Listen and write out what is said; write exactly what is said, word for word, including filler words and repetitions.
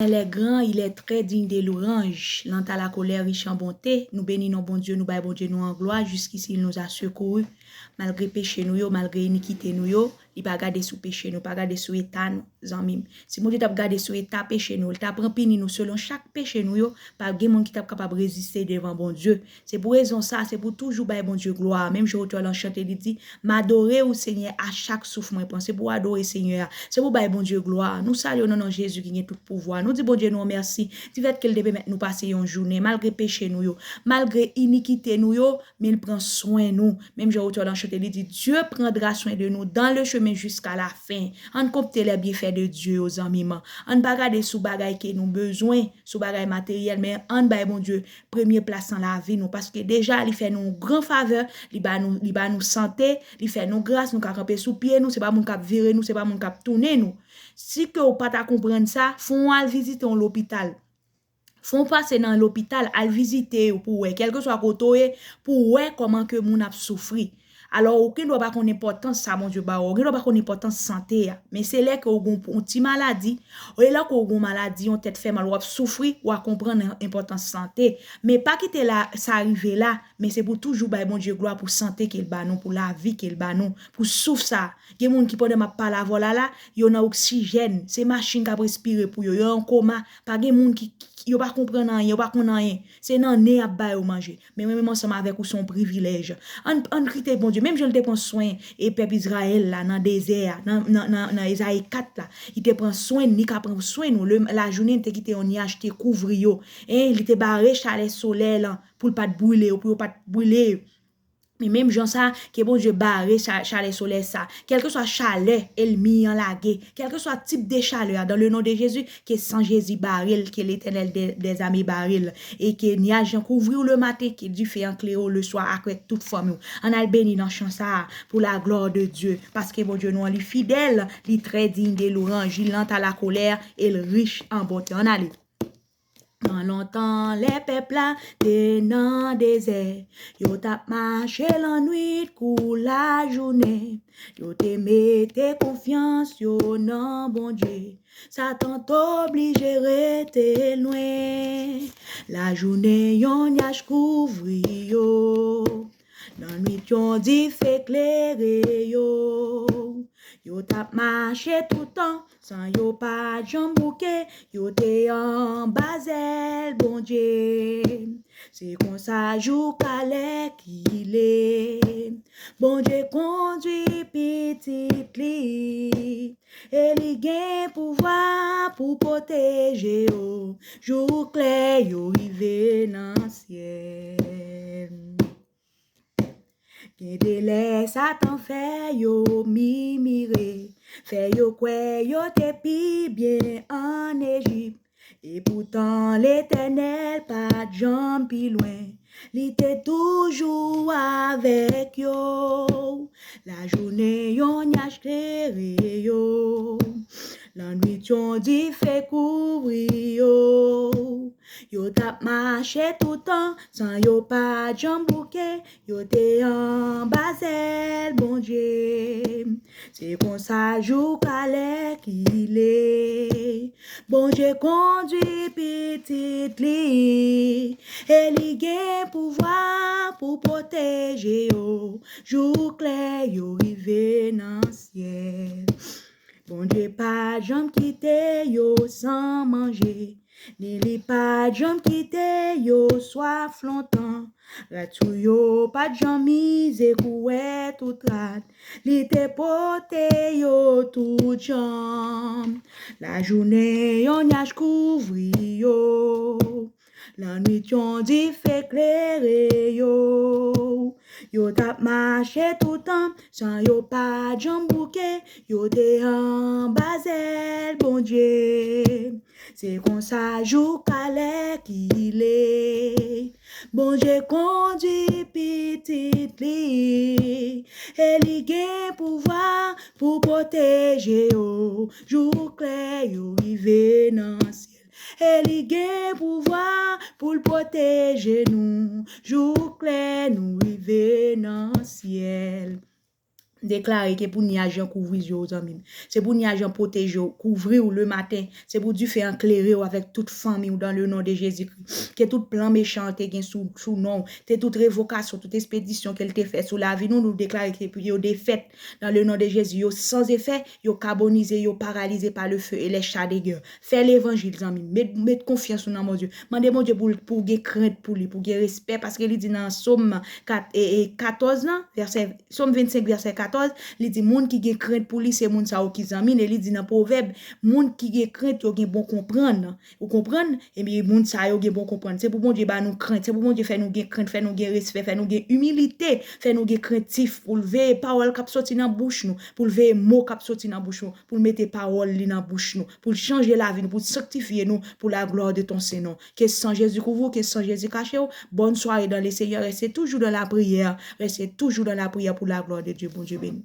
L'Éternel est grand, il est très digne de louange, lent à la colère, riche en bonté. Nou beni non Bondye, nou bay Bondye nou an glwa, jusqu'ici il nous a secourus. Malgre peche nou yo, malgre inikite nou yo, li pa gade sou peche nou, pa gade sou eta nou, zanmi m. Si Bondye t ap gade sou eta peche nou, li t ap pini nou selon chak peche nou yo, pa gen moun ki t ap kapab reziste devan Bondye. Se pou rezon sa, se pou toujou bay Bondye glwa. Menm jan otè lan chante, li di, M adore ou, Senyè, a chak souf mwen pran. Se pou w adore Senyè a. Se pou w bay Bondye glwa. Nou salye w nan non Jezi ki gen tout pouvwa. Nou di Bondye nou an mèsi. Difèt ke l te pèmèt nou pase yon jounen, malgre peche nou yo, malgre inikite nou yo, men l pran swen nou. Menm jan otè lan chante, li di, Dieu prendra soin de nous dans le chemin jusqu'à la fin. Ann konte lè byenfè de Dye yo, zanmi m. Ann pa gade sou bagay ke nou bezwen, sou bagay materyèl, men ann bay Bondye premye plas nan lavi nou, paske deja li fè nou yon gran favè, li ba nou, li ba nou sante, li fè nou gras, nou ka kanpe sou pye nou, se pa moun k ap vire nou, se pa moun k ap tounen nou. Si ke w pa ta konprann sa, fò w al vizite yon lopital. Fò w pase nan lopital, al vizite yo pou w wè, kèlkeswa kote w ye, pou w wè kòman ke moun ap soufri. Alò, ou gen dwa pa konn enpòtans sa Bondye ba w, ou gen dwa pa konn enpòtans sante a. Men se lè ke w gen yon ti maladi, e lè ke w gen yon maladi, yon tèt fè mal, w ap soufri, w a konprann enpòtans sante. Men pa kite la, sa rive la, men se pou toujou bay Bondye glwa pou sante ke l ba nou, pou lavi ke l ba nou, pou souf sa. Gen moun ki pandan m ap pale avè w la la, yo nan oksijèn, se machin k ap respire pou yo, yo an koma, pa gen moun ki, ki- yo pa konprann anyen, yo pa konn anyen. Se nan nen y ap ba yo manje. Men mwen menm ansanm avèk ou se yon privilèj. Ann, ann kite Bondye, menm jan l te pran swen e pèp Izrayèl la nan dezè a, nan, nan, nan, nan Ezayi kat la, li te pran swen n, li ka pran swen nou. Le, lajounen, li te kite yon nyaj te kouvri yo. En, li te bare chalè solèy lan pou l pa t brile yo, pou yo pa t brile yo. Men menm jan sa, ke Bondye bare cha- chalè solèy sa. Kèlkeswa chalè ènmi an lage, kèlkeswa tip de chalè a, dans le nom de Jésus, ke san Jezi bare l, ke Letènèl dè dèzame bare l, e ke nyaj an kouvri w le maten, ke dife an klere w le swa avèk tout fanmi w. Ann al beni nan chan sa a, pour la gloire de Dieu, paske Bondye nou an li fidèl, li très digne de louange, il lent à la colère, e l rich an bonte. Ann ale. Nan lontan, lè pèp la te nan dezè, yo t ap mache lannwit kou lajounen. Yo te mete konfyans yo nan Bondye. Satan t oblije rete lwen. Lajounen, yon nyaj kouvri yo. Lannwit, yon dife klere yo. Yo t ap mache toutan, san yo pa t janm bouke, yo te anba zèl Bondye. Se konsa jouka lè ki le. Bondye kondwi pitit li, e li gen pouvwa pou pwoteje yo, jouk lè yo rive nan syèl. Gen de lè Satan fè yo mimire, fè yo kwè yo te pi byen ann Ejip. Epoutan, Letènèl pa t janm pi lwen, li te toujou avèk yo. Lajounen, yon nyaj klere yo. Lannwit, yon dife kouvri yo. Yo t ap mache toutan, san yo pa t janm bouke. Yo te anba zèl Bondye. Se konsa jouka lè ki le. Bondye kondwi pitit li, e li gen pouvwa pou pwoteje yo, jouk lè yo rive nan syèl. Bondye pa janm kite yo san manje, ni li pa janm kite yo swaf lontan. Rad sou yo pa janm mize kou wè tout rad. Li te pote yo tout jan. Lajounen, yon nyaj kouvri yo. Lannwit, yon dife klere yo. Yo t ap mache toutan, san yo pa janm bouke. Yo te anba zèl Bondye. Se konsa jouka lè ki le. Bondye kondwi pitit li, e li gen pouvwa pou pwoteje yo, jouk lè yo rive nan syèl. E li gen pouvwa pou l pwoteje nou, jouk lè nou rive nan syèl. Deklare ke pou nyaj lan kouvri zye w, zanmi m. Se pou nyaj lan pwoteje w, kouvri w le maten. Se pou dife an klere w avèk tout fanmi w dans le nom de Jésus-Christ. Ke tout plan mechan te gen sou, sou non w, te tout revokasyon, tout ekspedisyon ke l te fè sou lavi nou, nou deklare ke yo defèt dans le nom de Jésus. Yo sans effet, yo kabonize, yo paralize par le feu et les chars de guerre. Fè levanjil, zanmi m. Met, met konfyans ou nan Bondye. Mande Bondye pou, pou gen krent pou li, pou gen respè, paske li di nan Sòm kat, e, e, katòz lan, vèsè, Sòm vennsenk, vèsè katòz, li di moun ki gen krent pou li, se moun sa yo ki zanmi l, e li di nan Pwovèb, moun ki gen krent yo gen bon konprann. Ou konprann? Ebyen, moun sa yo gen bon konprann. Se pou Bondye ba nou krent, se pou Bondye fè nou gen krent, fè nou gen respè, fè nou gen imilite, fè nou gen krentif, pou l veye pawòl k ap soti nan bouch nou, pou l veye mo k ap soti nan bouch nou, pou l mete pawòl li nan bouch nou, pou l chanje lavi nou, pou l sanktifye nou pour la gloire de ton Saint Nom. Ke san Jezi kouvri w, ke san Jezi kache w. Bonne soirée dans le Seigneur. Reste toujours dans la prière. Reste toujours dans la prière pour la gloire de Dieu. Bondye beni.